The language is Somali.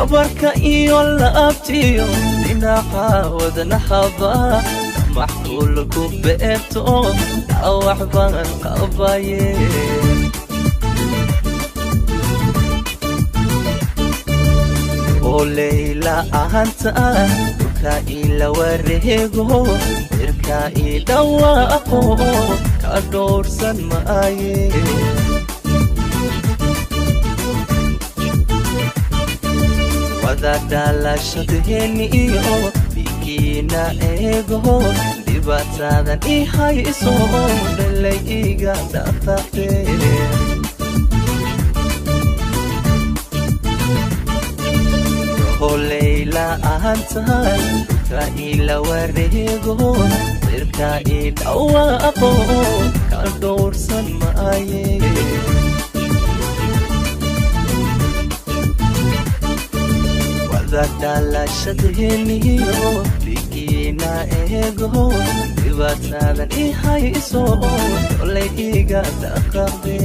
Dhabarka iyo laabtiyo dhinaca wadnahaba maxkuul ku beerto, dhaawac baan qabaye. Oo leyla ahanta dhulka ila wareego, cirka ii dhawaaqo, ka dhowrsan maaye. Wada dhalashadheeni iyo dhigiina eego, dhibaataadan i hayso dhalay iga dhaqaaqe. Holeyla ahantahay dhulka ila wareego, cirka ii dhawaaqo, ka dhowrsan maaye. Wada dhalashadheeniyo dhigiina eego, dhibaataadan i hayso dholay iga dhaqaaqde.